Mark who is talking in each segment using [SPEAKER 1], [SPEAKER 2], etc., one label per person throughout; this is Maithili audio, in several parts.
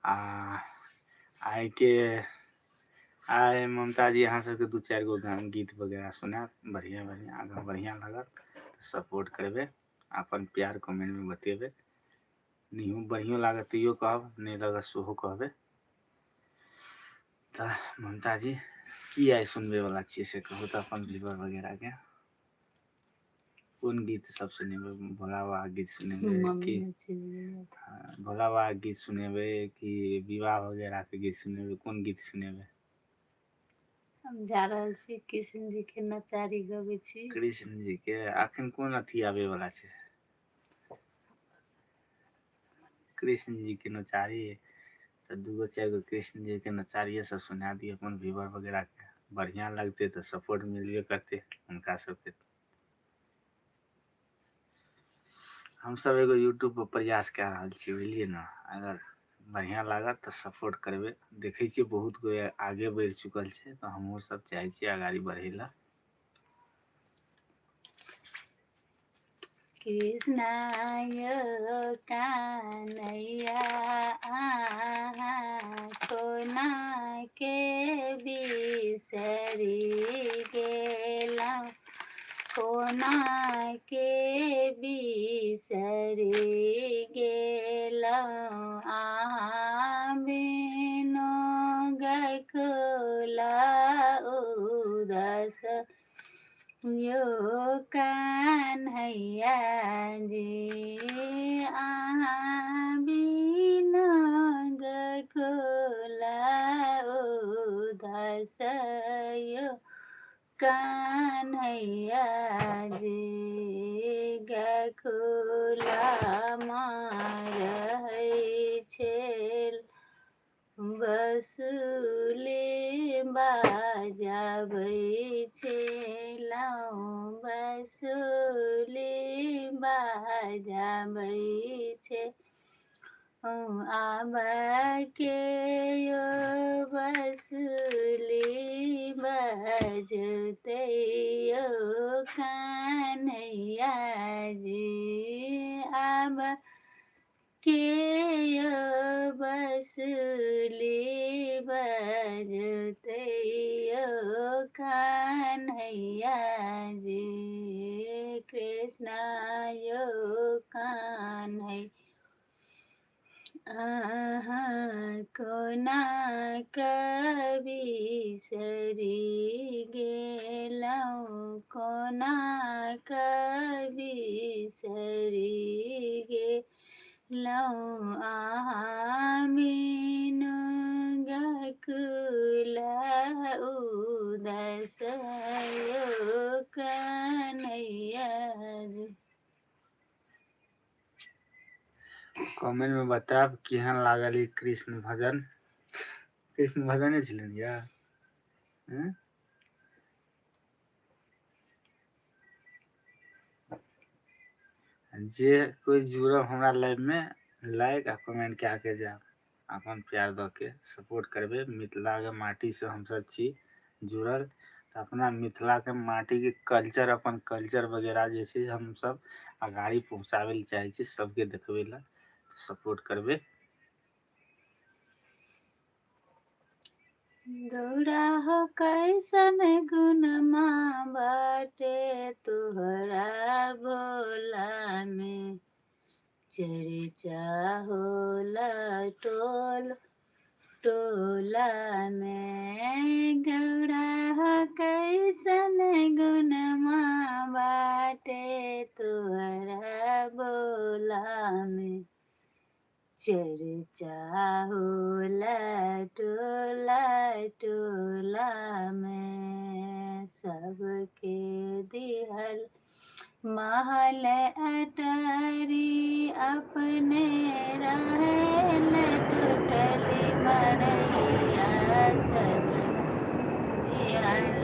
[SPEAKER 1] आ आइके आइ ममता जी अहाँ सबके 2-4 गो गीत वगैरह सुनायब, बढ़िआँ बढ़िआँ। अगर बढ़िआँ लागत तऽ सपोर्ट करबै, अपन प्यार कमेंटमे बतेबै। नहियो बढ़िओ लागत तैयो कहब, नहि लागत सेहो कहबै। तऽ ममता जी की आइ सुनबै वाला छियै से कहू तऽ अपन व्यूअर वगैरह के। कोन गीत सब सुनेबै? भोला बाबा गीत सुनेबै कि भोला बाबा गीत सुनेबै कि विवाह वगैरह के गीत सुनेबै? कोन गीत सुनेबै?
[SPEAKER 2] हम जा रहल छी कृष्ण जी के नचारी गबै छी।
[SPEAKER 1] कृष्ण जी के अखन कोन अथी आबै वाला छै? कृष्ण जी के नचारी तऽ 2-4 गो कृष्ण जी के नचारिये सब सुना दिअ अपन व्यूअर वगैरह के। बढ़िआँ लगतै तऽ सपोर्ट मिलबे करतै हुनका सबके। हमसब एगो यूट्यूब पर प्रयास कए रहल छी, बुझलियै ने। अगर बढ़िआँ लागत तऽ सपोर्ट करबै। देखै छियै बहुत कोइ आगे बढ़ि चुकल छै, तऽ हमहूँ सब चाहै छियै अगाड़ी बढ़ै लए।
[SPEAKER 2] कृष्णा यो कान्हैया अहाँ कोना के बिसरि गेलहुँ, कोना के बिसरि गेलहुँ, अहाँ बिनु गकुला उदास यो कान्हैया जी, अहाँ बिनु गकुला उदास यो कान्हैया जी। गकुला मारै छेल बसुली बजाबै छेलहुँ, बसुली बजाबै छे आब के यो बसुली बजतै यो कान्हैया जी, आब के यो बसुली बजतै यो कान्हैया जी। कृष्ण यो कान्हैया अहाँ कोना के बिसरि गेलहुँ, कोना के बिसरि गेलहुँ, अहाँ बिनु गकुला उदास यो कान्हैया जी।
[SPEAKER 1] कमेंट में बतायब केहन लागल ई कृष्ण भजन। कृष्ण भजने छलै ने या? जे कोइ जुड़ब हमरा लाइव में लाइक आ कमेंट कए के जायब, अपन प्यार दऽ के सपोर्ट करबै। मिथिलाके माटीसँ हमसब छी जुड़ल, तऽ अपना मिथिलाके माटीके कल्चर, अपन कल्चर वगैरह जे छै हमसब अगाड़ी पहुँचाबै लए चाहै छी, सबके देखबै लए, सपोर्ट करबै।
[SPEAKER 2] गौरा हो कैसन गुणमा बाटे तोहरा भोला में, चर्चा होला टोल टोला में। गौरा हो कैसन गुणमा बाटे तोहरा भोला में, चर्चा होला टोला टोला में। सबके दिहल महल अटारी अपने रहल टूटल मरैया, सब दिहल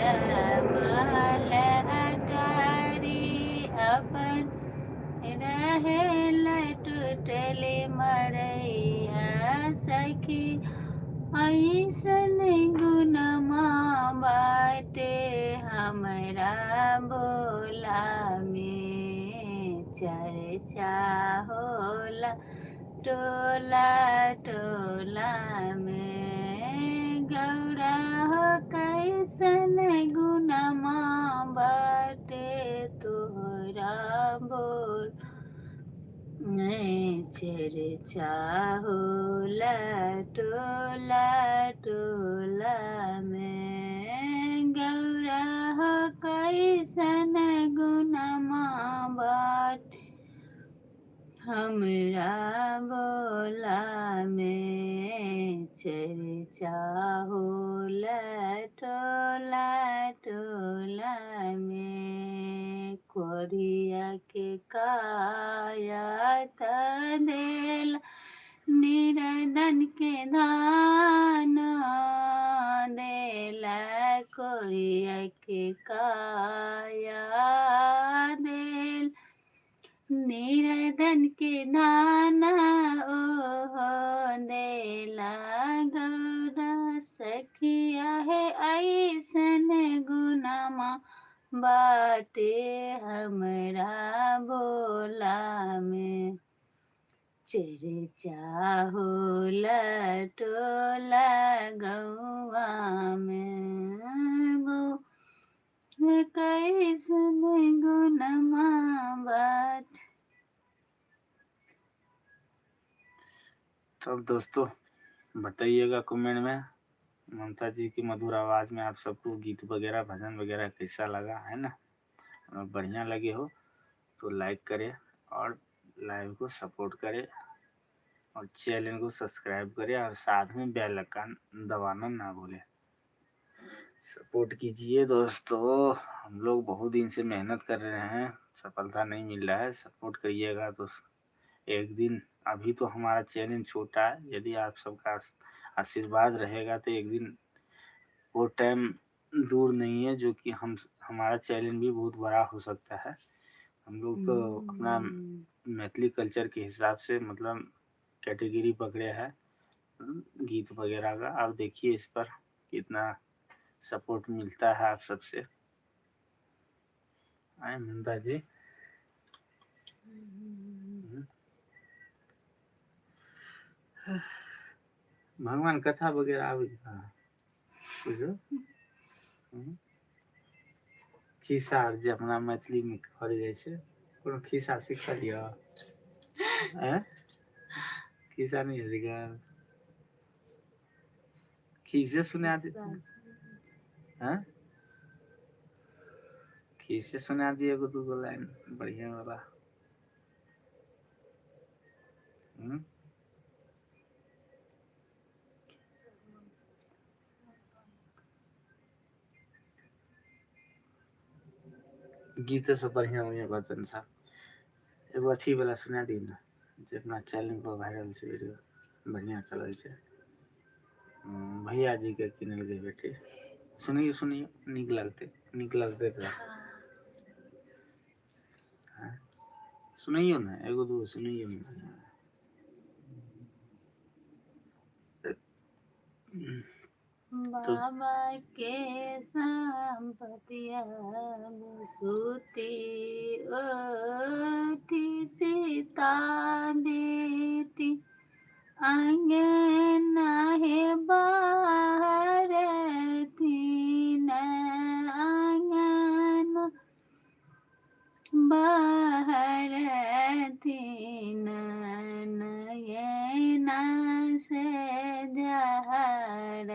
[SPEAKER 2] महल अटारी अपन रहल टूटल मरैया। सखी ऐसन गुणमा बाटे हमरा भोला में, चर्चा होला टोला टोला चर्चा होला टोला टोला में, गौरा हो कैसन गुनमा बाट हमरा बोला में। चर्चा होला टोला टोला में, कोरिया के काया त देल निर्धन के धान, देला कोरिया के काया देल निर्धन के धान, ओहो देला गौरा सखिया हे ऐसन गुनमा बाटे हमरा भोला में। चर्चा होला टोला गौआ में, गो कैसन गुनमा बाट।
[SPEAKER 1] तब दोस्तों बताइएगा कमेंट में ममता जी की मधुर आवाज़ में आप सबको गीत वगैरह भजन वगैरह कैसा लगा, है ना। अगर बढ़िया लगे हो तो लाइक करें और लाइव को सपोर्ट करें और चैनल को सब्सक्राइब करें और साथ में बेल आइकन दबाना ना भूलें। सपोर्ट कीजिए दोस्तों, हम लोग बहुत दिन से मेहनत कर रहे हैं, सफलता नहीं मिल रहा है। सपोर्ट करिएगा तो एक दिन, अभी तो हमारा चैनल छोटा है, यदि आप सबका आशीर्वाद रहेगा तो एक दिन वो टाइम दूर नहीं है जो कि हम हमारा चैनल भी बहुत बड़ा हो सकता है। हम लोग तो अपना मैथिली कल्चर के हिसाब से मतलब कैटेगरी पकड़े हैं गीत वगैरह का। आप देखिए इस पर कितना सपोर्ट मिलता है आप सबसे। आए ममता जी। भगवान कथा वगैरह आबै बुझो खिस्सा आर जे अपना मैथिलीमे कहल जाइ छै, कोनो खिस्सा सिखल यऽ? आँय, खिस्सा नहि सिखल? खिस्से सुना देथिन। आँय, खिस्से सुना दिअ एगो दूगो लाइन बढ़िया वाला। हम्म गीते सब बढ़िया बढ़िया भजन सब एगो अथी वाला सुना दी ने, जे अपना चैनल पर वायरल छै वीडियो, बढ़िया चलै छै। भैया जी के किनल गई बेटी, सुनियो सुनियो, नीक लगतै, नीक लगतै तऽ सुनैयौ ने, एगो दूगो सुनैयौ ने। तो
[SPEAKER 2] बाबा के संपतिया में सूती ओठी सीता बेटी, अंगना हे बाहर थीन, आंगन बाहर थीन, नयना से जहर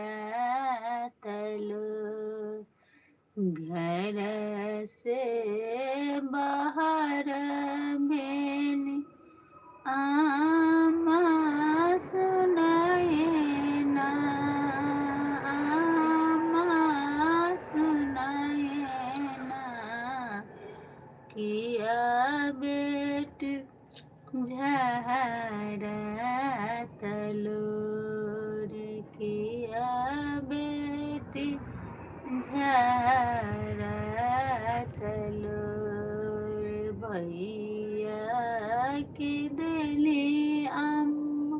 [SPEAKER 2] तलो घर से बाहर भेल आमा सुनयना, आमा सुनयना, किया बेट झहरत लोर, किया बेटी झहरत लोर, भैया के देली अम्मा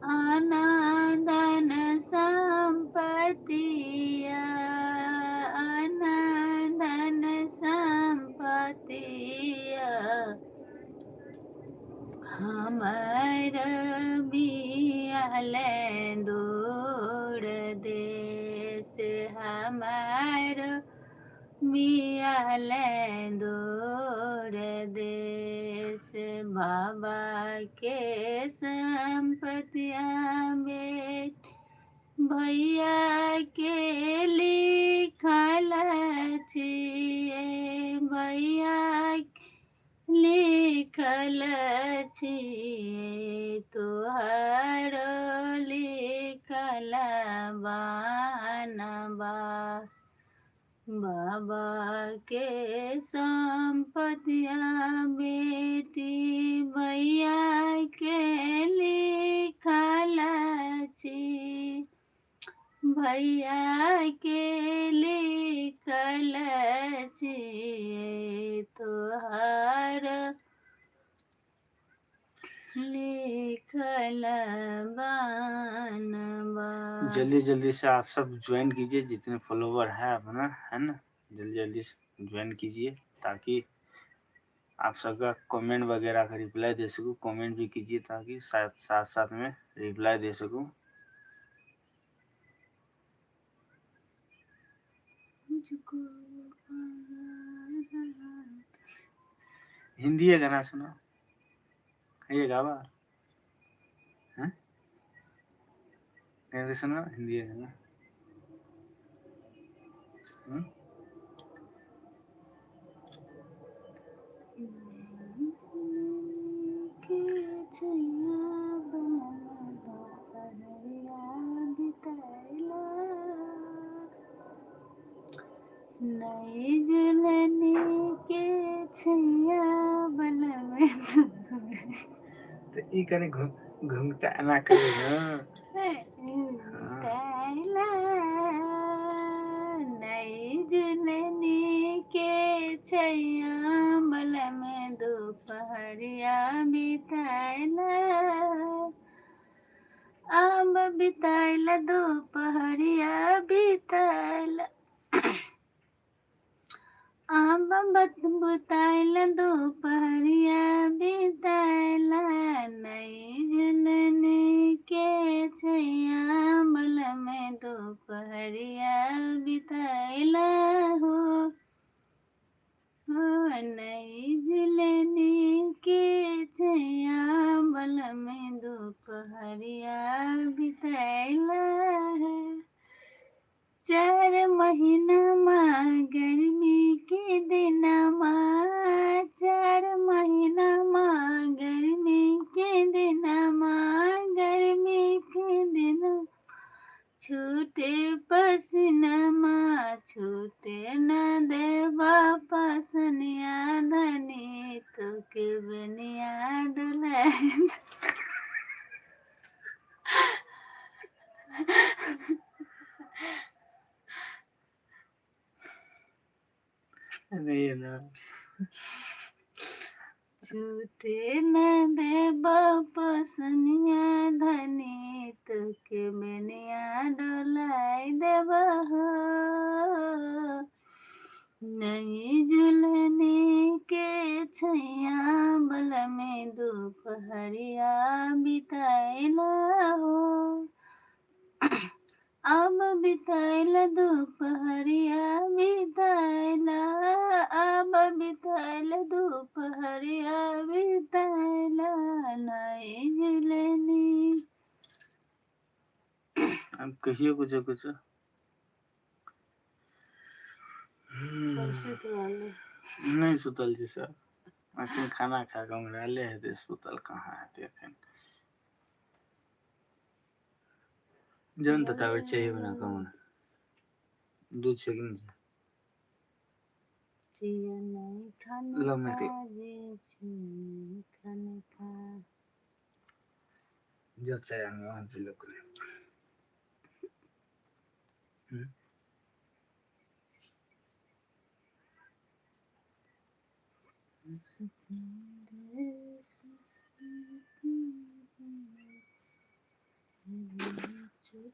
[SPEAKER 2] अनाधन संपतिया, अनाधन संपतिया, हमर बियाल दूर देश, हमर बियाल दूर देश। बाबा के सम्पतिया बेटी भैया के लिखल छियै, भैया लिखल छियै, तोहरो लिखल बनवास। बाबा के सम्पतिया बेटी भैया के लिखल छी, भैया के लिखल छियै, तोहर लिखल बनवास।
[SPEAKER 1] जल्दी जल्दी से आप सब ज्वाइन कीजिए, जितने फॉलोवर है अपना, है ना, जल्दी जल्दी से ज्वाइन कीजिए ताकि आप सबका कमेंट वगैरह का रिप्लाई दे सकूँ। कमेंट भी कीजिए ताकि साथ साथ साथ में रिप्लाई दे सकूँ।
[SPEAKER 2] मुझको
[SPEAKER 1] हिंदी है गाना सुना ये गावा हैं गाना सुना हिंदी है गाना। हम्म?
[SPEAKER 2] के छैया बना दोपहरिया बितैला, नई जुलनी के छैया बनमे
[SPEAKER 1] तो ई कनी घुंघटा एना करबै ने।
[SPEAKER 2] बितैला, नई जुलनी के छैया बलमे दोपहरिया बितैला, अब बितैला दोपहरिया बितैला, अब बुतैल दोपहरिया बितैला, नई जुलनी के छैया बलमे दोपहरिया बितैला हो, हो नई जुलनी के छैया बलमे दोपहरिया बितैला है। 4 महीनामा गर्मी के दिनमा, 4 महीनामा गर्मी के दिनमा, गर्मी के दिनमा छूटे पसीनामा, छूटे न देबा पसनिया धनी तोके बेनिया डोलाय।
[SPEAKER 1] नहीं है ना।
[SPEAKER 2] छूटे न देबा पसनिया धनी तोके बेनिया डोलाय देबा हो, नई जुलनी के छैया बलमे दोपहरिया बितैला हो, अब बितैला दोपहरिया बितैला, अब बितैला दोपहरिया बितैला, नई जुलनी।
[SPEAKER 1] अब कहियो कुछो कुछो।
[SPEAKER 2] सब सुति रहलै।
[SPEAKER 1] नहि सुतल छी सब, अखन खाना खा कऽ ओंघराएले हेतै, सुतल कहाँ हेतै एखन। जौन तऽ ताबे चाय बना कऽ आन। दूध छै कि नहि?
[SPEAKER 2] चिया नहीं खाने
[SPEAKER 1] लो
[SPEAKER 2] का
[SPEAKER 1] मेरे।
[SPEAKER 2] जे चिया नहीं खाने का।
[SPEAKER 1] जो चाय आनू अहाँ पी लो कनी। हम्म।
[SPEAKER 2] चुप।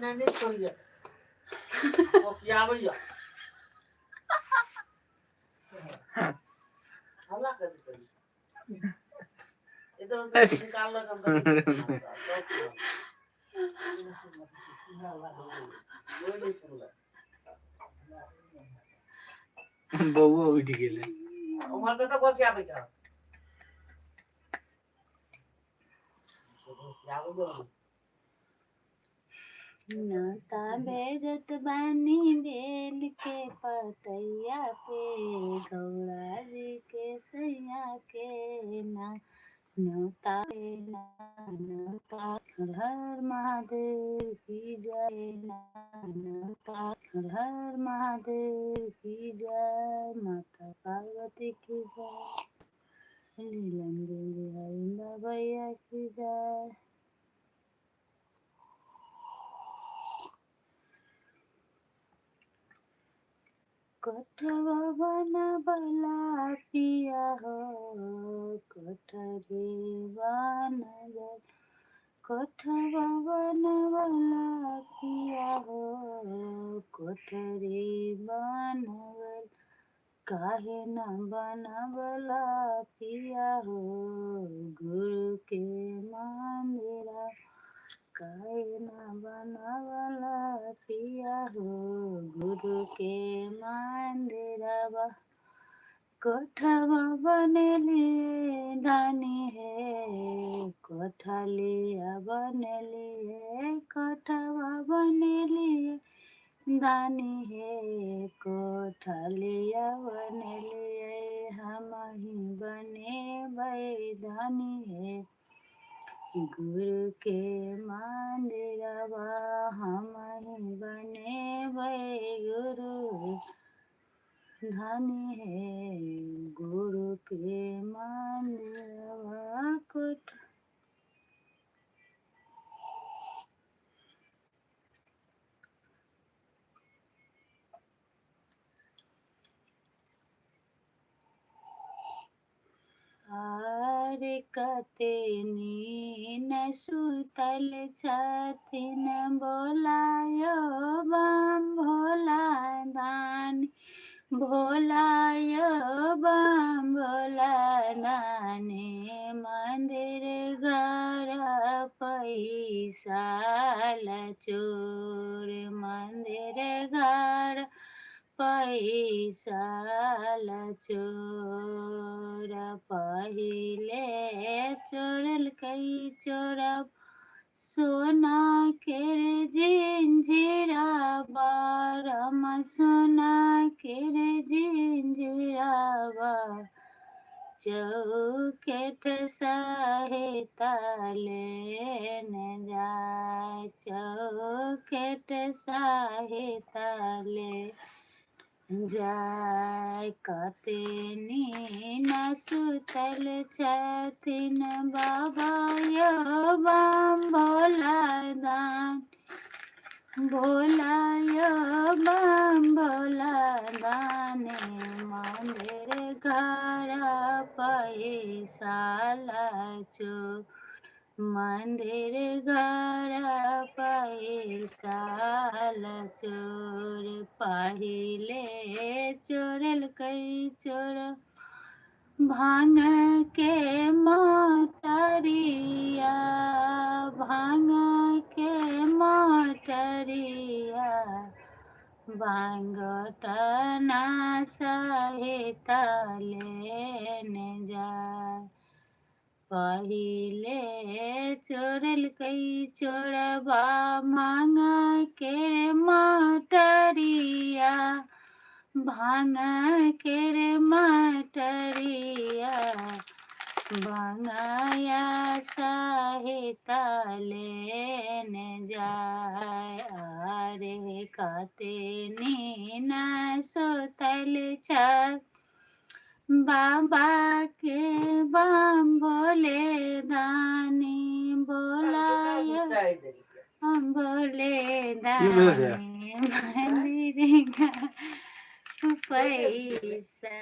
[SPEAKER 3] नहि छोड़िए आबैया हल्ला करी करी इधर से निकाललक हम कोइ नहि सुनलक।
[SPEAKER 1] बौओ उठि गेलै।
[SPEAKER 3] उम्हर कतऽ घोसियाबै छह? घोसियाबै।
[SPEAKER 2] नौता भेजत बानी बेल के पतैया पे, गौरा जी के सैया के ना। नौता ना नौता, हर हर महादेव की जय ना। नौता, हर हर महादेव की जय, माता पार्वती की जय, नीलम बिहारी भैया की जय। कोठवा बनबला पिया हो, कोठरी बनबल, कोठवा बनबला पिया हो, कोठरी बनबल, काहे न बनबला पिया हो गुरु के मंदिरा, काहे न बनबला पिया हो गुरु के मंदिरवा। कोठवा बनेलिए धनी हे, कोठलिया बनेलिए, कोठवा बनेलिए दानी हे, कोठलिया बनेलिए, हम ही बनेबै धनी हे गुरु के मंदिरवा, हम ही बनेबै गुरु धनी हे गुरु के मंदिरवा। कोठ आर कते नीन सुतल छथिन, बोलायो बम भोला दानी, भोलायो बम भोला दानी, मंदिर घर पैसा चोर, मंदिर घर पैसा चोर। पहिले चोरलकै चोरब सोना केर जिंजिरबा, राम सोना केर जिंजिरबा, चौकेठ सहित लेन जाय, चौकेठ सहित ले जाय। कते नीन सुतल छथिन बाबा यो बम भोला दान, भोला यो बम भोला दाने, मंदिर घर पैसा चो, मंदिर घर पैसा चोर। पहिले चोरलकै चोर भांग के मटरिया, भांग के मटरिया, भांग टना सहित लेन जाय। पहिले चोरलकै चोरबा भांग केर मटरिया, भांग केर मटरिया, भांगया सहित लेन जाय। अरे कते नीन सुतल छ बाबा के बम भोले दानी, बोलाय हम भोले
[SPEAKER 1] की भेल से?
[SPEAKER 2] दानी, मंदिर का पैसा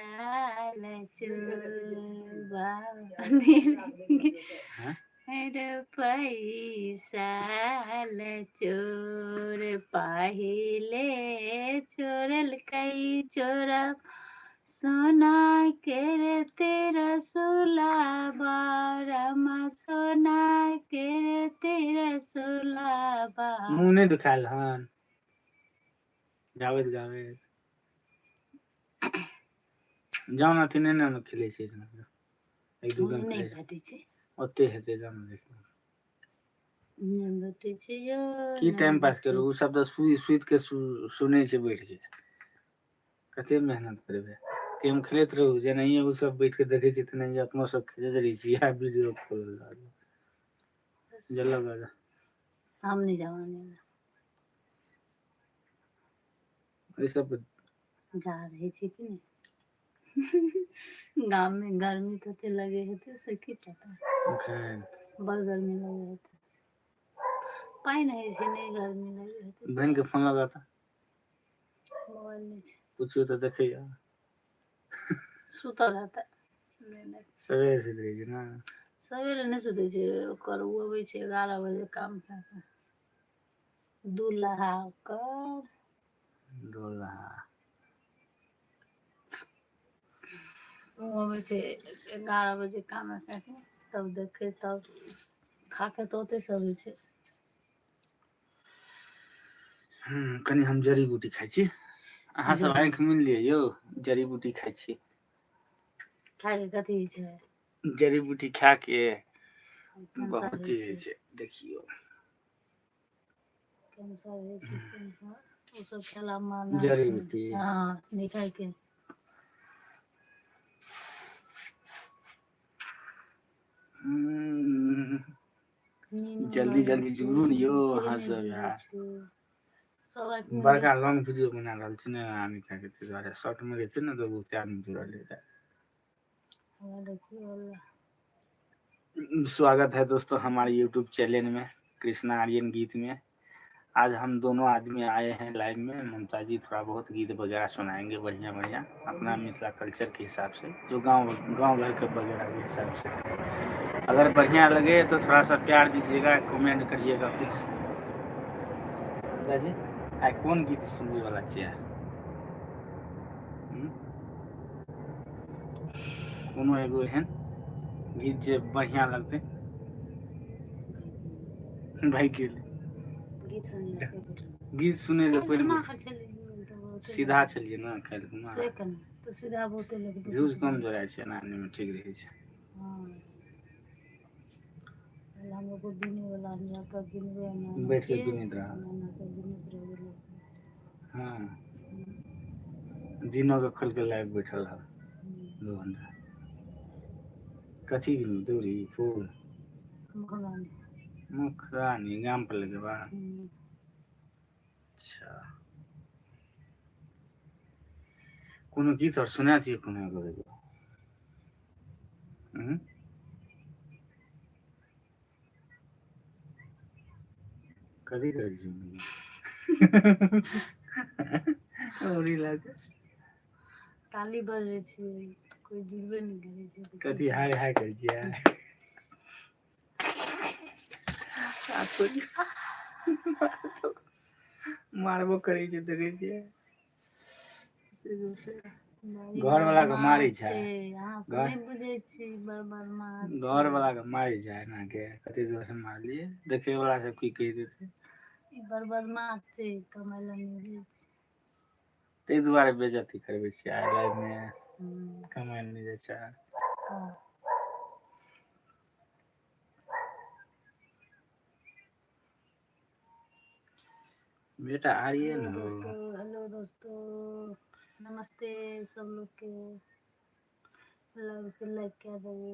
[SPEAKER 2] चोरबा, मंदिर
[SPEAKER 1] हँ?
[SPEAKER 2] पैसा चोर पहिले चोरलकै चोरा सोना केर तेरा सुलाबा रमा सोना केर तेरा सुलाबा।
[SPEAKER 1] मुँह नहि दुखायल हन गाबैत गाबैत? जाउ ने, अथी नहि ने खेलै छै, एक दू गेम
[SPEAKER 2] नहि
[SPEAKER 1] खेलै छै।
[SPEAKER 2] भेटै छै।
[SPEAKER 1] ओते हेतै, जाउ ने देखियौ।
[SPEAKER 2] नहि भेटै छै यौ।
[SPEAKER 1] की
[SPEAKER 2] नहि
[SPEAKER 1] टाइम पास
[SPEAKER 2] भेटै
[SPEAKER 1] करू, ओ
[SPEAKER 2] छै।
[SPEAKER 1] सब तऽ सुति सुति के सुनै छै बैठ के। कते मेहनत करबै? गेम खेलैत रहू, जेनाहिये ओ सब बैठ के देखै छै तेनाहिये अपनो सब खेलैत रहै छी। इएह वीडियो खोलल रहल जलक।
[SPEAKER 2] हम नहि जाब आनै लए।
[SPEAKER 1] एहि सब
[SPEAKER 2] जा रहै छै कि नहि? गाममे गर्मी तते लगे हेतै से की पता।
[SPEAKER 1] एखन
[SPEAKER 2] बड़ गर्मी लगे हेतै, पानि होइ छै, नहि गर्मी लगे हेतै।
[SPEAKER 1] बहिन के फोन लगा तऽ।
[SPEAKER 2] मोबाइल नहि छै।
[SPEAKER 1] पुछियौ तऽ देखैया।
[SPEAKER 2] सुतल हेतै, नहि देख।
[SPEAKER 1] सबेरे सुति रहै छै ने।
[SPEAKER 2] सवेरे नहि सुतै छै ओकर, ओ अबै छै 11 बजे काम कए कऽ, दूल्हा ओकर।
[SPEAKER 1] दूल्हा।
[SPEAKER 2] ओ अबै छै 11 बजे काम कए कऽ, तब देखै, तब खा के तऽ ओतै से अबै छै।
[SPEAKER 1] कनि हम जड़ी बूटी खाइ छी, अहाँ सब आँखि मुनि लिअ यौ, जड़ी बूटी खाइ छी।
[SPEAKER 2] खायके कथी होइ छै?
[SPEAKER 1] जड़ी बूटी खा के
[SPEAKER 2] कैंसर
[SPEAKER 1] बहुत
[SPEAKER 2] होइ
[SPEAKER 1] चीज होइ
[SPEAKER 2] छै।
[SPEAKER 1] छै, देखियौ।
[SPEAKER 2] कैंसर होइ छै, कैंसर ओ सब खेला माना
[SPEAKER 1] जड़ी
[SPEAKER 2] छै।
[SPEAKER 1] बूटी।
[SPEAKER 2] हँ, नहि खायके। नीनो
[SPEAKER 1] जल्दी
[SPEAKER 2] लागै
[SPEAKER 1] जल्दी
[SPEAKER 2] छै,
[SPEAKER 1] जुड़ू ने यौ
[SPEAKER 2] के
[SPEAKER 1] अहाँ
[SPEAKER 2] नहि
[SPEAKER 1] सब
[SPEAKER 2] जुड़ै
[SPEAKER 1] यार।
[SPEAKER 2] छै? सब आँखि मुनि
[SPEAKER 1] बड़का लॉन्ग वीडियो बना रहल छी ने आदमी खाके, ताहि दुआरे शॉर्ट मे रहतै ने तऽ बहुते आदमी जुड़ल रहतै।
[SPEAKER 2] हमरा देखियौ हल्ला।
[SPEAKER 1] स्वागत है दोस्तों हमारे YouTube channel में, कृष्णा आर्यन गीत में। आज हम दोनों आदमी आए हैं लाइव में। ममता जी थोड़ा बहुत गीत वगैरह सुनाएंगे, बढ़िया बढ़िया, अपना मिथिला कल्चर के हिसाब से, जो गांव गांव घर के वगैरह के हिसाब से। अगर बढ़िया लगे तो थोड़ा सा प्यार दीजिएगा, कमेंट करिएगा कुछ। जी आइ कोन गीत सुनबै वाला छियै? हम्म? कोनो एगो एहन गीत जे बढ़िया लगतै। भागि गेल।
[SPEAKER 2] गीत सुनले के बैठल।
[SPEAKER 1] गीत सुनै लए
[SPEAKER 2] काल्हि
[SPEAKER 1] पड़ि
[SPEAKER 2] केना
[SPEAKER 1] गेल।
[SPEAKER 2] कऽ छलै तऽ बहुते
[SPEAKER 1] सीधा
[SPEAKER 2] लोक
[SPEAKER 1] छलियै ने काल्हि खुमा।
[SPEAKER 2] से केना तऽ सीधा बहुते लोक देखै
[SPEAKER 1] व्यूज
[SPEAKER 2] छै।
[SPEAKER 1] कम जोड़ाइ छै, एना आदमी ठीक रहै छै।
[SPEAKER 2] हँ, पहिले हमलोग को बीने वाला आदमी रहता, बिनबे एना एना
[SPEAKER 1] बैठ के
[SPEAKER 2] के
[SPEAKER 1] बीनैत रहल।
[SPEAKER 2] एना एना के बीनैत रहबै लोक।
[SPEAKER 1] हँ, दिनो के खोलि के लाइव बैठल रहल 2 घंटा। कथी बिनू? दौरी फूल?
[SPEAKER 2] मखरानी।
[SPEAKER 1] मुखरानी गाम पर लगेबा? अच्छा, कोनो गीत आओर सुना दियौ, कोनो एगो एगो। हम्म? कथी करै छी? औरी लागे।
[SPEAKER 2] ताली बजबै छियै, कोइ जुड़बे नहि करै छै तऽ की
[SPEAKER 1] कथी हाय
[SPEAKER 2] करबै?
[SPEAKER 1] हाय करै छियै? आ मारबो करै छै, देखै छियै।
[SPEAKER 2] बड़ी
[SPEAKER 1] घर वाला के मारै
[SPEAKER 2] बदमाश
[SPEAKER 1] छै।
[SPEAKER 2] छै, अहाँ सब
[SPEAKER 1] घर
[SPEAKER 2] नहि बुझै छी, बड़ बदमाश छै।
[SPEAKER 1] घर वाला के मारै छै एना के, कते जोर से मारलियै, देखे वाला सब की कहि देतै?
[SPEAKER 2] ई बड़ बदमाश छै, कमाइ लए नहि दै छै।
[SPEAKER 1] ताहि दुआरे बेइज्जती करबै छियै आइ लाइव मे? कमाइ लए नहि जाइ छै।
[SPEAKER 2] तऽ
[SPEAKER 1] बेटा
[SPEAKER 2] हेलो
[SPEAKER 1] आर्यन हो।
[SPEAKER 2] दोस्तों, हेलो दोस्तों, नमस्ते सब लोग के। लाइव के लाइक कए देबै।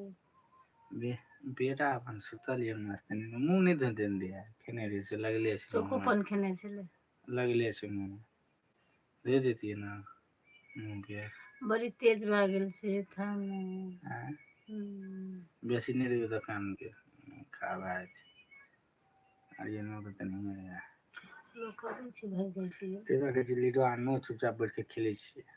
[SPEAKER 1] बेटा अपन सुतल ये मस्त, मुँह नहि धो देने रहियै, खेने रहियै से लगले छै मुँहमे।
[SPEAKER 2] चोकोपन खेने छलै।
[SPEAKER 1] लगले छै मुँहमे, दे देतियै ने मुँहके।
[SPEAKER 2] बड़ी तेज भए गेल छै खाना।
[SPEAKER 1] आँय? बेसी नहि देबै तऽ कानके खा भए जेतै। आर्यनो के तऽ नहिए रहै।
[SPEAKER 2] लोक अबै छै, भागि जाइ छै।
[SPEAKER 1] ताहि दुआरे कहै छी लीडो आनू, चुपचाप बैठ के खेलै छियै।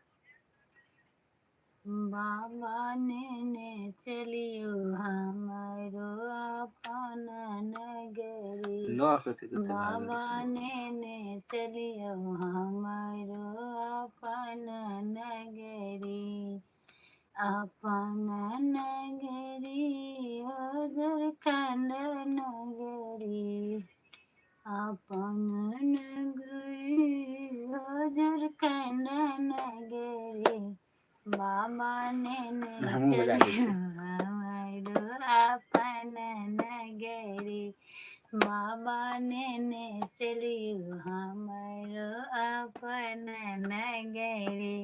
[SPEAKER 2] बाबा नेने चलियो हमरो अपन
[SPEAKER 1] लऽ कते कते भागल
[SPEAKER 2] बाबा
[SPEAKER 1] छै।
[SPEAKER 2] नेने चलियौ हमरो अपन नगरी, अपन नगरी हो झारखण्ड नगरी, अपन नगरी हो झारखण्ड नगरी। बाबा नेने
[SPEAKER 1] हमहूँ बजा दै
[SPEAKER 2] चलियौ
[SPEAKER 1] छी।
[SPEAKER 2] हमरो अपन नगरी, बाबा नेने चलियौ हमरो अपन नगरी।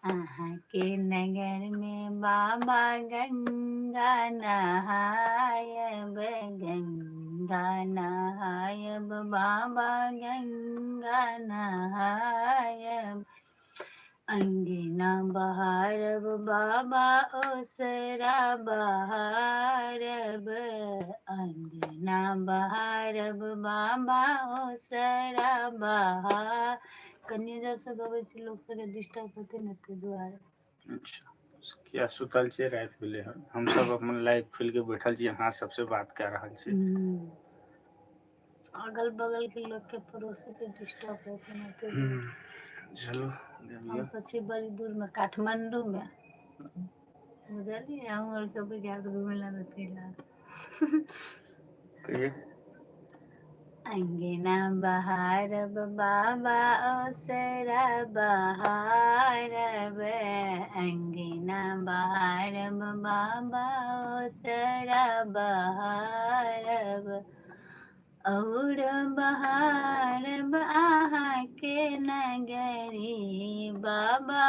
[SPEAKER 2] अहाँके नगरमे बाबा गंगा नहायब, गंगा नहायब बाबा गंगा नहायब। अंगना बहारब बाबा ओसरा बहारब, अंगना बहारब बाबा ओसरा बहार। कनि जोरसँ गबै छी, लोक सबके डिस्टर्ब हेतै ने, ताहि दुआरे।
[SPEAKER 1] अच्छा, किया सुतल छियै? राति भेलै हन। हमसभ अपन लाइव खोलि के बैठल छी, अहाँ सबसे बात कए रहल छी।
[SPEAKER 2] अगल बगल के लोक के, पड़ोसी के डिस्टर्ब हेतै ने, ताहि दुआरे।
[SPEAKER 1] चलू, गबियौ।
[SPEAKER 2] हमसब छी बड़ी दूर मे, काठमांडू मे, बुझलियै? अहूँ आर कभी जायब घुमै लए तऽ चलि आयब।
[SPEAKER 1] कहियौ।
[SPEAKER 2] अंगना बहारब बाबा ओसरा बहारब, अंगना बहारब बाबा ओसरा बहारब, और बहारब अहाँके नगरी बाबा,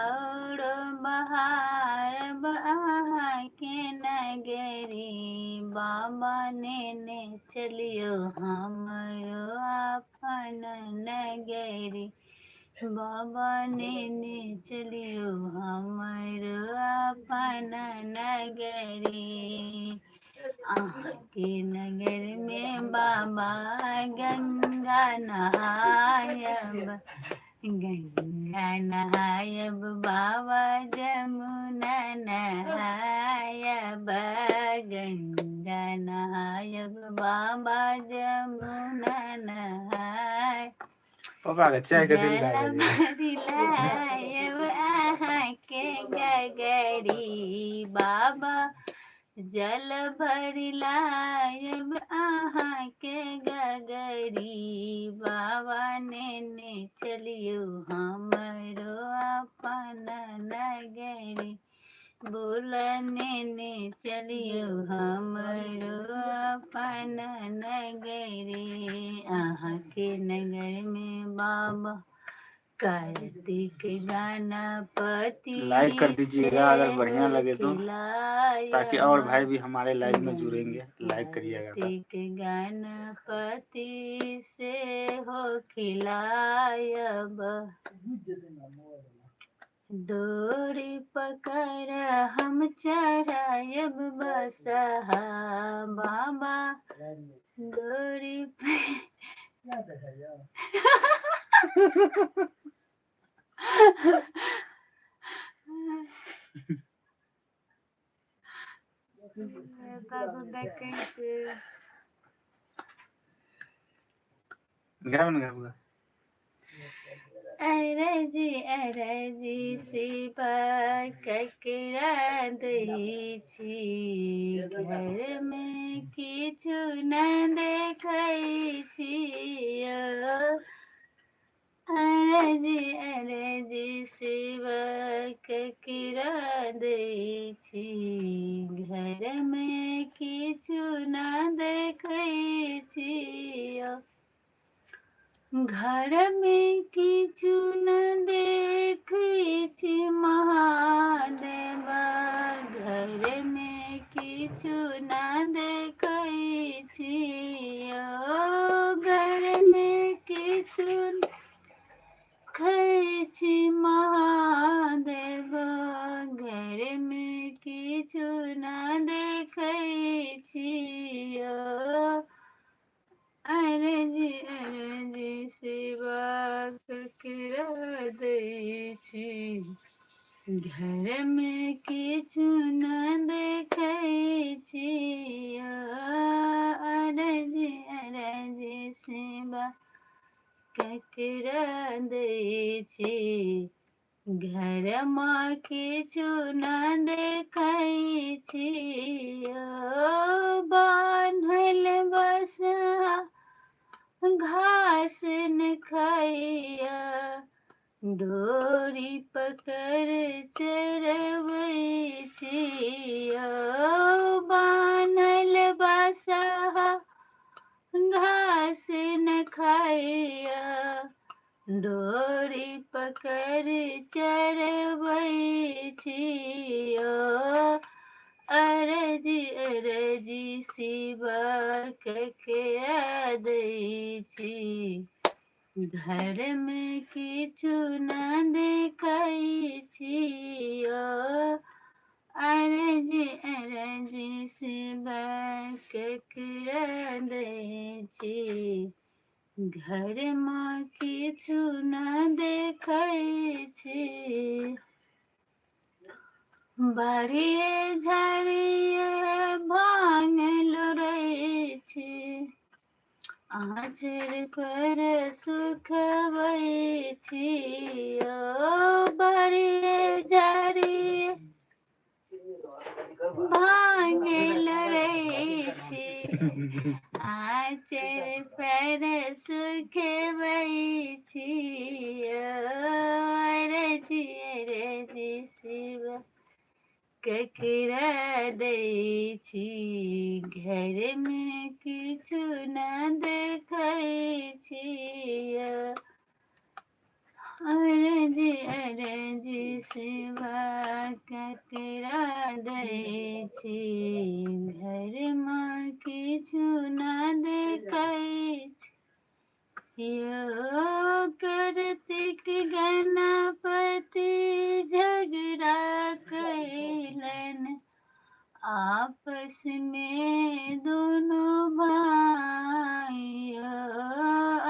[SPEAKER 2] और बहारब अहाँके नगरी। बाबा नेने चलियौ हमरो अपन नगरी, बाबा नेने चलियौ हमरो अपन नगरी। अहाँके नगरमे बाबा गंगा नहायब, गंगा नहायब बाबा जमुना नहायब, गंगा नहायब बाबा जमुना नहाय।
[SPEAKER 1] पापा के चाय कथी लए
[SPEAKER 2] जल
[SPEAKER 1] गेलियै?
[SPEAKER 2] भरि लायब अहाँके गगरी बाबा, जल भरि लायब अहाँके गगरी। बाबा नेने चलियौ हमरो अपन नगरी, बोल नेने चलियौ हमरो अपन नगरी। अहाँके नगरमे बाबा कार्तिक गणपति
[SPEAKER 1] लाइक कर दीजिएगा अगर
[SPEAKER 2] सेहो
[SPEAKER 1] बढ़िया लगे तो, ताकि
[SPEAKER 2] खिलायब,
[SPEAKER 1] और भाई भी हमारे लाइव में जुड़ेंगे। लाइक करिएगा तो।
[SPEAKER 2] कार्तिक गणपति सेहो खिलायब। डोरी पकड़ हम चढ़ायब बसहा बाबा, डोरी एतऽसँ देखै छियै।
[SPEAKER 1] गाबू ने, गाबू।
[SPEAKER 2] अरजी अरजी शिवा ककरा दै छी, घरमे किछु न देखै छी। अरजी अरजी शिव ककरा दै छी, घरमे किछु न देखै छी। घरमे किछु न देखै छी महादेव, घरमे किछु न देखै छी। घरमे किछु देखै छी महादेव, घरमे किछु न देखै छी। अरजी अरजी शिवा ककरा दै छी, घरमे किछु न देखै छी। अरजी अरजी ककरा दै छी, घरमा किछु न देखै छी। ओ बान्हल बस घास न खाइया, डोरी पकड़ चरबै छी। ओ बान्हल बसहा घास न खाइया, डोरी पकड़ चरबै छी। ओ अरजी अरजी शिवा ककरा दै छी, घरमे किछु न देखै छी। ओ अरजी अरजी शिवा ककरा दै छी, घरमा किछु न देखै छी। बाड़िए झाड़िए भांग लोड़ै छी, आँचर पर सुखबै छी। ओ बाड़िए झाड़िए भांग लोड़ै छी, आँचर पर सुखबै छी। ओ अरजी अरजी शिव ककरा दै छी, घरमे किछु न देखै छी। अरजी अरजी शिवा ककरा दै छी, घरमा किछु न देखै छी। यो कार्तिक गणपति झगड़ा कैलन, आपस में दोनों भाई।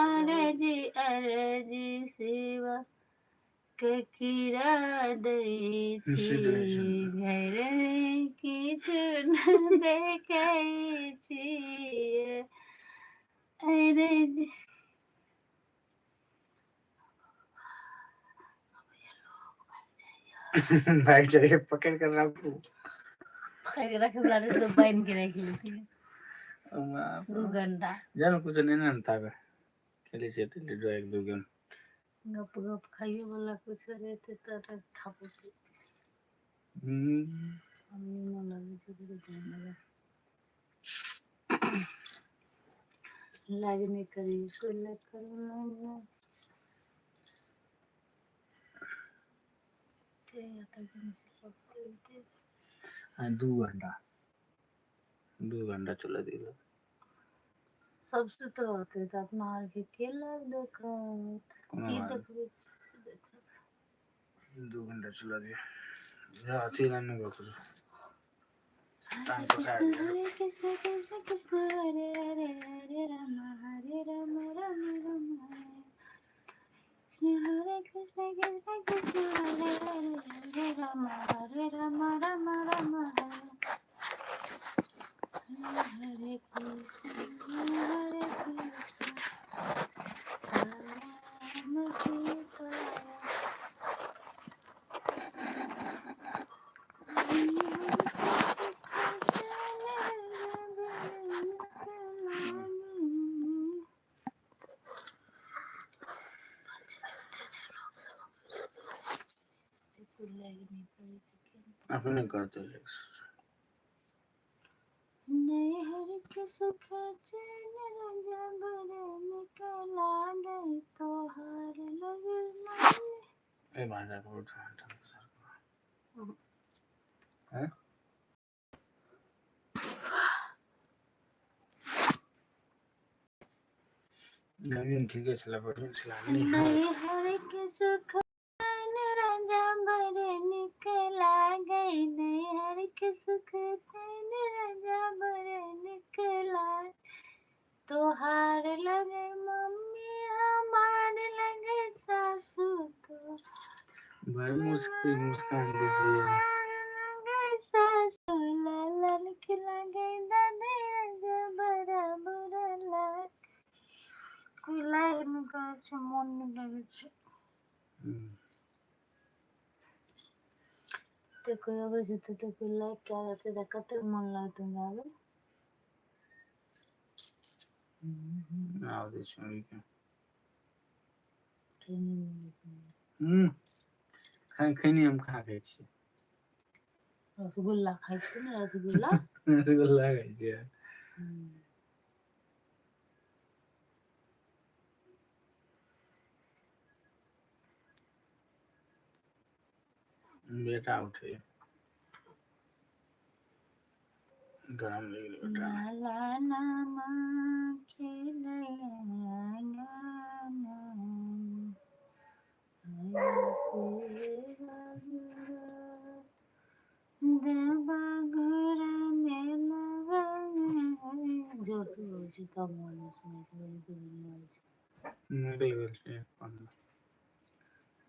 [SPEAKER 2] अरजी अरजी शिवा ककरा दै छी, घर किछु न देखै छी। अरजी
[SPEAKER 1] भागि जाइए, पकड़ कर राखू।
[SPEAKER 2] पकड़ के रखे वाला रहै तऽ बान्हि के राखि लेतियै 2 घंटा।
[SPEAKER 1] जान कुछ नहीं ना ताबे खेलै छियै तऽ लूडो एक दू गेम।
[SPEAKER 2] गप गप खाइयो वाला कुछो रहतै तऽ खाबो पी। हम निमन लगै छै ककरो टाइम लगा लाज नहि करी, कोइ लाज करू नहि।
[SPEAKER 1] 2 घंटा 2 घंटा चलऽ दियौ।
[SPEAKER 2] सब सुति रहतै तऽ अपना आरके के लाइव देखत?
[SPEAKER 1] कोनो
[SPEAKER 2] की
[SPEAKER 1] बात।
[SPEAKER 2] देखबै से देखत।
[SPEAKER 1] 2 घंटा चलऽ दियौ, अथी नहि करू।
[SPEAKER 2] हरे
[SPEAKER 1] टांग
[SPEAKER 2] कृष्ण
[SPEAKER 1] पसारि दियौ।
[SPEAKER 2] हरे कृष्ण कृष्ण कृष्ण हरे हरे, हरे राम हरे राम राम राम हरे। कृष्ण हरे कृष्ण कृष्ण कृष्ण हरे हरे, हरे राम हरे राम राम राम हरे हरे। कृष्ण हरे कृष्ण राम सीता।
[SPEAKER 1] अपने करतै।
[SPEAKER 2] नैहर के सुख चैन राजा बड़े निक लागे, तोहार लगे मम्मी।
[SPEAKER 1] एहि भाषाके उठा टांग पसारि। हैं नवीन ठीके छलै, बढ़िआँ छलै।
[SPEAKER 2] नैहर के सुख चैन राजा बड़े निक लागे, नैहर के सुख चैन राजा बड़े निक लागे, तोहार लगे मम्मी हमार लगे सासू तो
[SPEAKER 1] भाई मुस्की मुस्कान दीजिए।
[SPEAKER 2] लगे सासू लाल के लगे दादी राजा बड़ा बुरा लागे। कोई लाइव नहीं कर। छै, मोन नहि लगै छै। कते कोइ अबै छै, तते कोइ लाइक कए देतै तऽ कतेक मोन लागतै गाबै।
[SPEAKER 1] आब दै छै।
[SPEAKER 2] खैनी मिलै छै।
[SPEAKER 1] खैनी हम कहाँ खाइ छियै?
[SPEAKER 2] रसगुल्ला खाइ छियै ने, रसगुल्ला।
[SPEAKER 1] रसगुल्ला खाइ छियै। बेटा उठे गरम लागि गेलै बेटा।
[SPEAKER 2] लाला नामा खेलै आंगन, जोर से बोलै छै तब मोन नहि सुनै छै, बड़ी दुनिया छै।
[SPEAKER 1] निकलि गेल छै।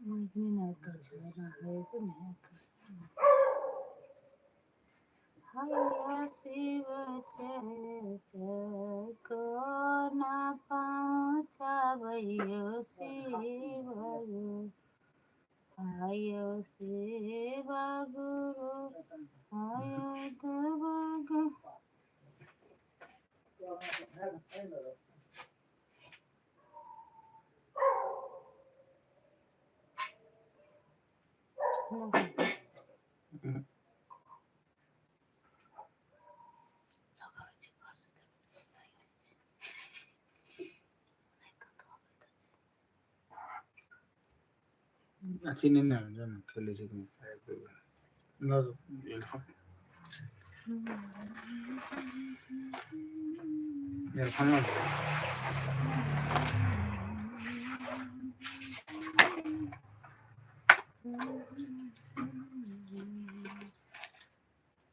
[SPEAKER 2] माइक नहि ने एतऽ छै ना, हेबे नहि हेतै। हैया शिव कोना पहुँचबैयो शिव, आयो शिव गुरु आयो देव। लगाबै छै घर से।
[SPEAKER 1] अथी नहि ने जो ने खेलै छै इयरफोन।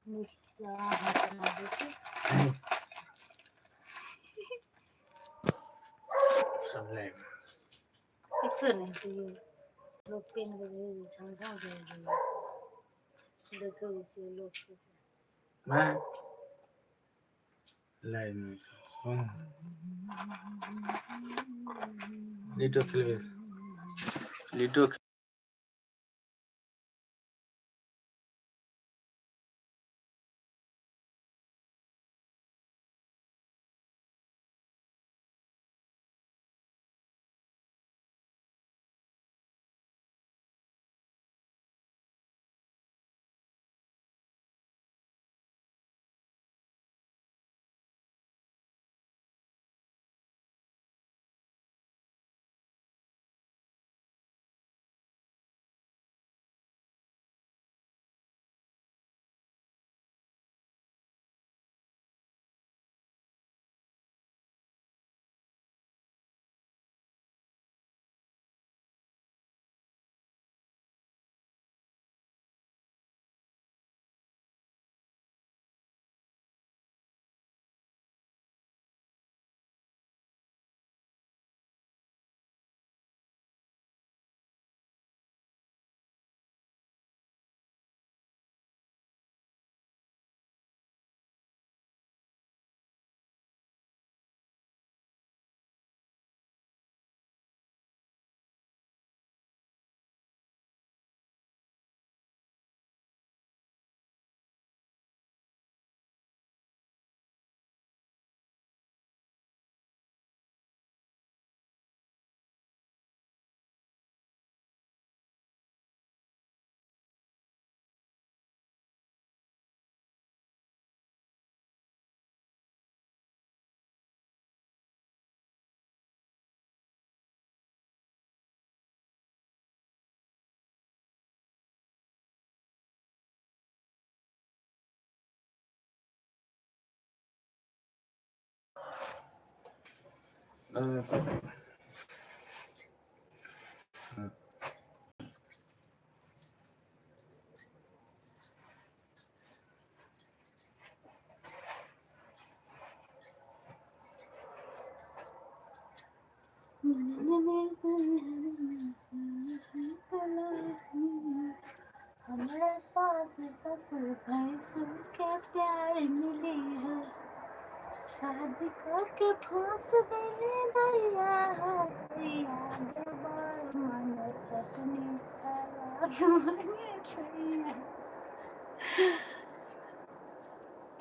[SPEAKER 2] मिथिला हाट लागै छै।
[SPEAKER 1] सब लाइव।
[SPEAKER 2] किछो नहि हेतै, लोक पेन के छम छम करै देखै छियै लोक सबके।
[SPEAKER 1] लाइव मे लीटो खेलबै, लीटो।
[SPEAKER 2] हमरा सास ससुर भैंसुर के प्यार मिली है। शादी कऽ के फाँस देले दैया हो दैया, देवर मांगे चटनी सलाद मांगे सैया।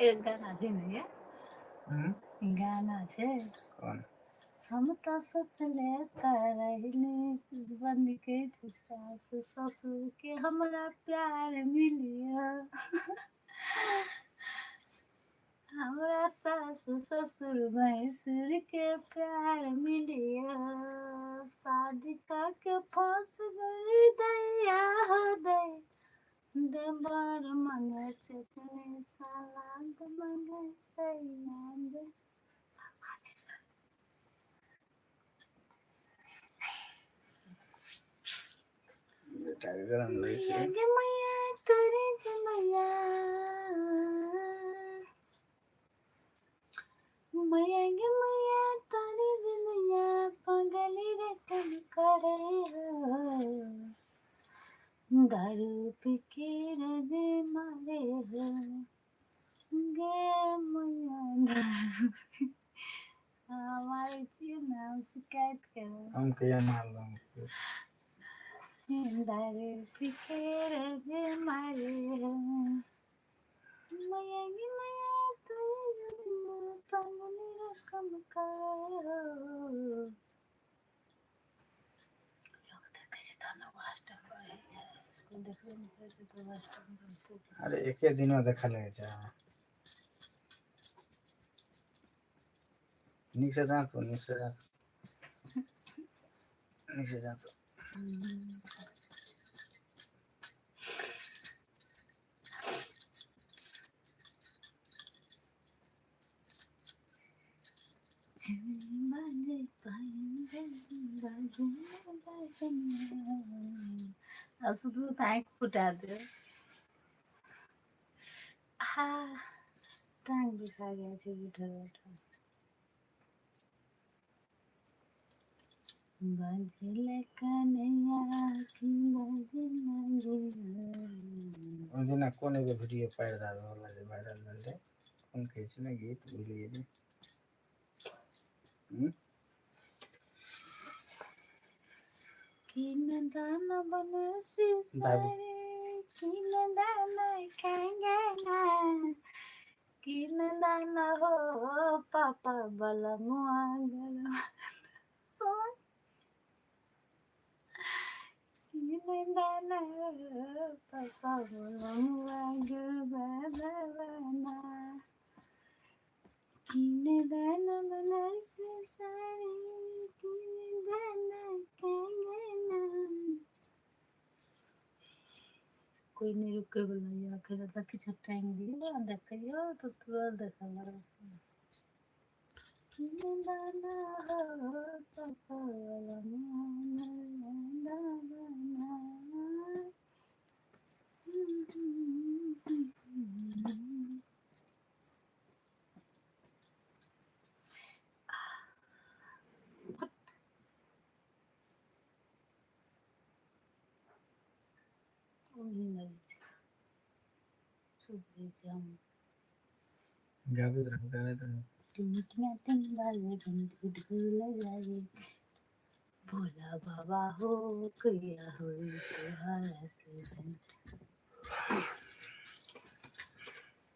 [SPEAKER 2] एक गाना छै ने ये?
[SPEAKER 1] हम्म?
[SPEAKER 2] गाना छै।
[SPEAKER 1] कोन?
[SPEAKER 2] हम तऽ सोचले तऽ रहली बन के सास ससुर के हमरा प्यार मिलियो, हमरा सासु ससुर भैंसुर के प्यार मिलियो, शादी कऽ के फंस गई दैया हो दै, देवर मांगे चटनी सलाद मांगे सैया दे।
[SPEAKER 1] बेटा के गरम रहै
[SPEAKER 2] मैया
[SPEAKER 1] छै।
[SPEAKER 2] गे मैया तोरे जे मैया, मैया गे मैया तोरे जे मैया, पगली रे कम करे हो, दारू पी के रोज मारे हो गे मैया दारू पी। हाँ, मारै छियै ने, हम शिकायत करब।
[SPEAKER 1] हम कहिया मारलहुँ?
[SPEAKER 2] दारू पी के रोज मारे हो मैया गे मैया तोरे जे मैया, पगली रे कम करे हो। लोक देखै छै तहन ने वास्टअप बढ़ै छै, कोइ देखबे नहि करै छै तऽ वास्टअप बढ़तै।
[SPEAKER 1] अरे एके दिनमे देखल होइ छै। नीकसँ जाँचू, नीकसँ जाँचू, नीकसँ जाँचू।
[SPEAKER 2] चूड़ी बाजे पायल बाजे बाजनिया, आ सुतू तऽ आँखि फुटा देब। आ टांग दुखा जाइ छै बैठल बैठल। बाजल कन्हैया की बाजल गेल।
[SPEAKER 1] ओहि दिना कोन एगो वीडियो पारि रहल जे वायरल भेल रहै, कोन कहै छै ने गीत, भुलि गेलियै। हम्म?
[SPEAKER 2] किन दाना बनारसी
[SPEAKER 1] दाबू।
[SPEAKER 2] साड़ी, किन दाना कंगना, किन दाना हो पापा बलमुआ गरम, किन दाना हो पापा बलमुआ गरबना, किन दाना बनारसी साड़ी, किन दाना कंगना। कोइ नहि रुकै वला यऽ अखन, एतऽ किछु टाइम दियौ आ देखियौ तऽ तुरंत देखऽ लागत। किन दाना हो पापा बलमुआ गरबना। ओहि लगै छै, सुति रहै छी हम।
[SPEAKER 1] गाबैत रहू, गाबैत रहू।
[SPEAKER 2] टिंग टिंग बाजे घंटी ढोल जाए, भोला बाबा हो कहिया होई तोहरा से भेंट,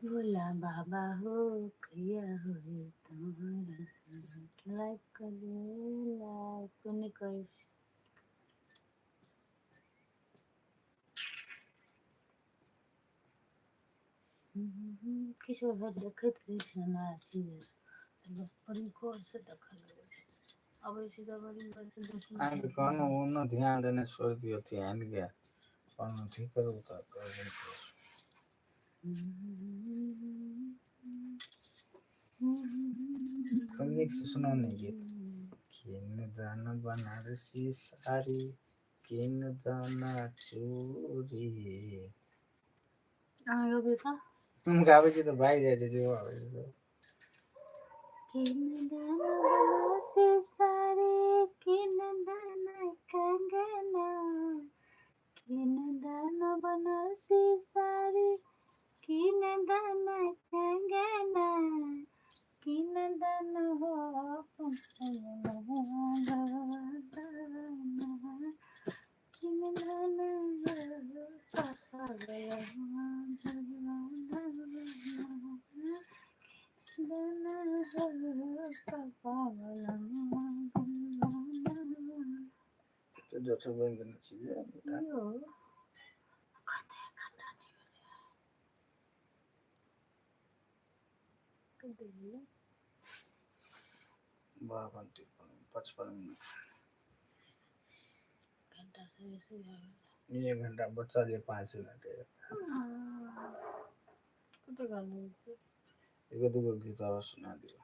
[SPEAKER 2] भोला बाबा हो कहिया होई तोहरा से भेंट। लाइक करियौ, लाइक नहि करै छी। किछु भरि देखैत रहै छै हमरा अथी, लोक बड़ी गौरसँ देखऽ लगै छै, अबै छै तऽ बड़ी गौरसँ
[SPEAKER 1] अहाँके
[SPEAKER 2] देखै।
[SPEAKER 1] कहलहुँ ओना ध्यान देने छोड़ि दियौ, अथी आनि कऽ कहलहुँ ठीक करू तऽ कहबै। कनि नीकसँ सुनाउ ने गीत। किन दाना बनारसी साड़ी, किन दाना चूड़ी।
[SPEAKER 2] अहाँ गबियौ तऽ।
[SPEAKER 1] हम गाबै छी तऽ भागि जाइ छै जेहो आबै छै सब।
[SPEAKER 2] किन दाना बनारसी साड़ी, किन दाना कंगना, किन दाना बनारसी साड़ी, किन दाना कंगना, किन नंदन हो भगवान किन धन हो पापा।
[SPEAKER 1] तऽ जो छै बनि देने छियै बेटा।
[SPEAKER 2] यौ कते
[SPEAKER 1] 52 53 55 मिनट।
[SPEAKER 2] घंटा से बेसी भऽ गेल।
[SPEAKER 1] एक घंटा बचल ये 5 मिनट।
[SPEAKER 2] कते गाना छै?
[SPEAKER 1] एगो दूगो गीत आरो सुना दियौ।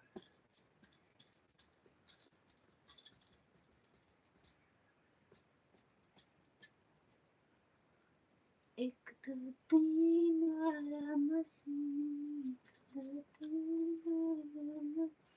[SPEAKER 2] एक दू तीन वाला मशीन, एक दू तीन वाला मशीन।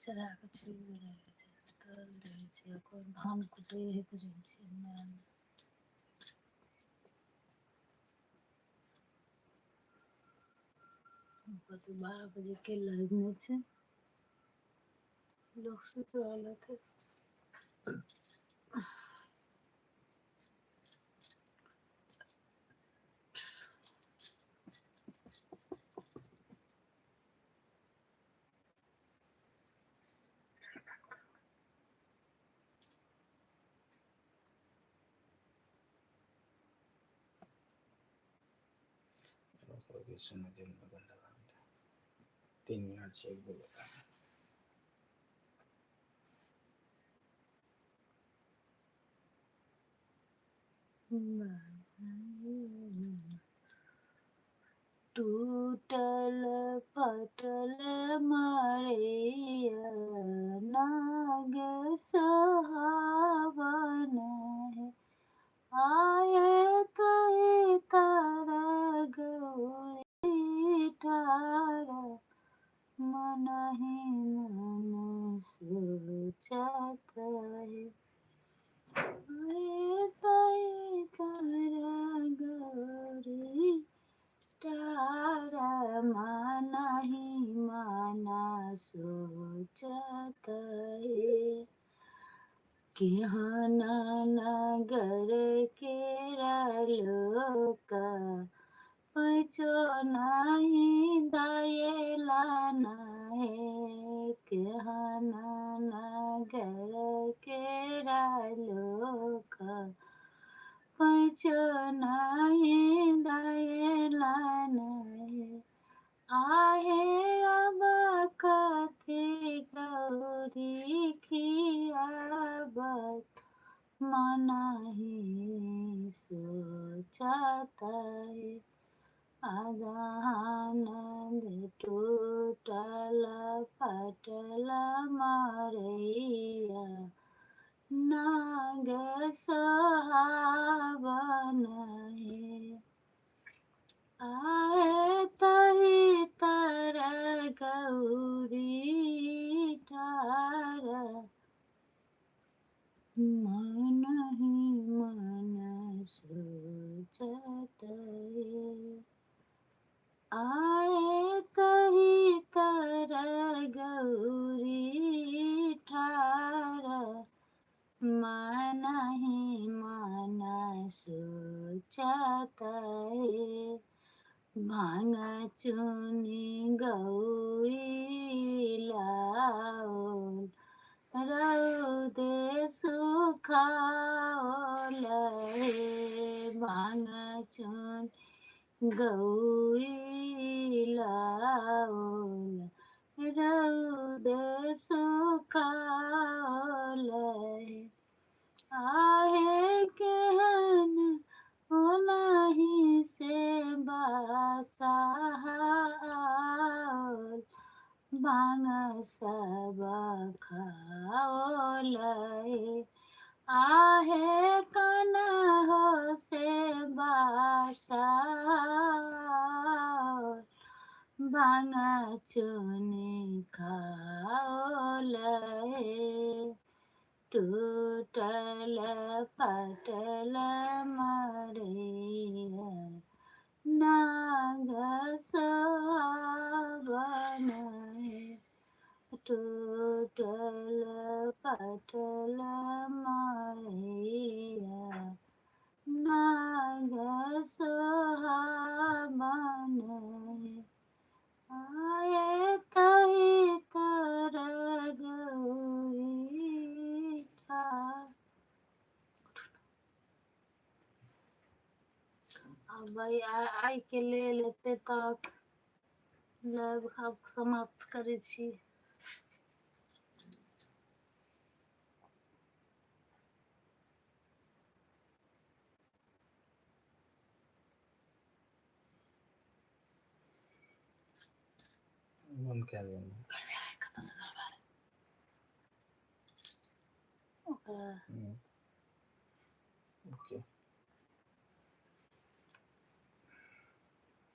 [SPEAKER 2] चढ़ा कऽ छोड़ि रहै छै, सुतल रहै छै, ओकर धान कुटैत रहै छै हमरा। कतौ 12 बजे के लाइव मे छै, लोक सुति रहल हेतै।
[SPEAKER 1] ओकरो गीत सुना दियौ ने घंटा 3 मिनट छै, एक दू गोटा।
[SPEAKER 2] टूटल फटल मड़ैया नाग सोहावन है, आए तो तारा गौरी ठारा, मन ही मन सोचत है। आए तई तारा गौरी तारा, मन ही मन सोचत है। केहन नगर के लोक पैचो नाही दयला हे, केहन नगर के लोक पैचो नाही दयला हे। आहे अब कथी गौरी खियाबत, मन ही सोचत है। आनंद टूटल फटल मरैया नाग सोहावन हे, आए तही तर गौरी ठार, मन ही मन सोचत है। आए तही तर गौरी ठार, मन ही मन सोचत है। भाङ चुनी गौरी लाओल, रौदे सुखाओल हे। भाङ चुन गौरी लाओल, रौदे सुखाओल हे। आहे केहन ओनाही से बसाहाओल, भाङ सब खाओल हे। आहे कन हो से बासाओल, भांगा चुनि खाओल हे, टूटल फाटल मरैया नाग सोहावन हे, टूटल फाटल मरैया नाग सोहावन हे। आये तहि तर गौरी आब आइके लेल एते तक लाइव आब समाप्त करै छी।
[SPEAKER 1] बंद कए देबै।
[SPEAKER 2] कतऽसँ करबा ओकरा।
[SPEAKER 1] ओके।